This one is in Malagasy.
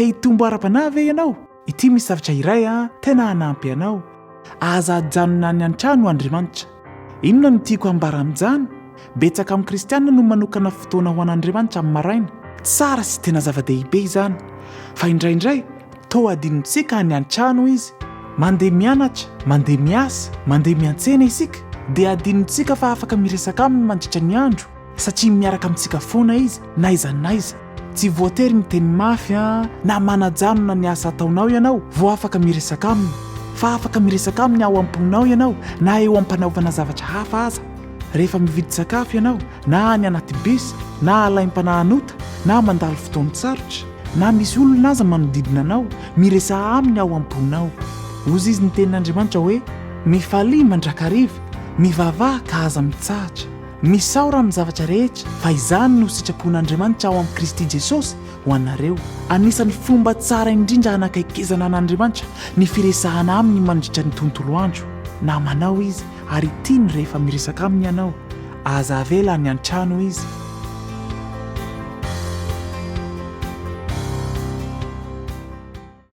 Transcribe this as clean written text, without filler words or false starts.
Te hitombo ara-panahy ve ianao? Ity misy zavatra iray tena hanampy anao. Aza ajanona any an-trano Andriamanitra. Inona no tiako hambara amin'izany? Betsaka amin'ny kristiana no manokana fotoana ho an'Andriamanitra amin'ny maraina. Tsara sy tena zava-dehibe izany. Fa indraindray, toa adinontsika any an-trano izy. Mandeha mianatra, mandeha miasa, mandeha miantsena isika, dia adinontsika fa afaka miresaka aminy mandritra ny andro, satria miaraka amintsika foana izy n'aiza n'aiza. Tsy voatery miteny mafy na manajanona ny asa ataonao ianao vao afaka miresaka aminy, fa afaka miresaka aminy ao am-ponao ianao na eo am-panaovana zavatra hafa aza. Rehefa mividy sakafo ianao, na any anaty bus, na alaim-panahy hanota, na mandalo fotoan-tsarotra, na misy olona aza manodidina anao, miresaha aminy ao am-ponao. Hozy izy ny tenin'Andriamanitra hoe, Mifalia mandrakariva, mivavaha ka aza mitsahatra. Misaora amin'ny zavatra rehetra, fa izany no sitrapon'Andriamanitra ao amin'i Kristy Jesosy ho anareo. Anisan'ny fomba tsara indrindra hanakaikezana an'Andriamanitra ny firesahana aminy mandritra ny tontolo andro. Namanao izy ary tiany rehefa miresaka aminy ianao. Aza avela any an-trano izy.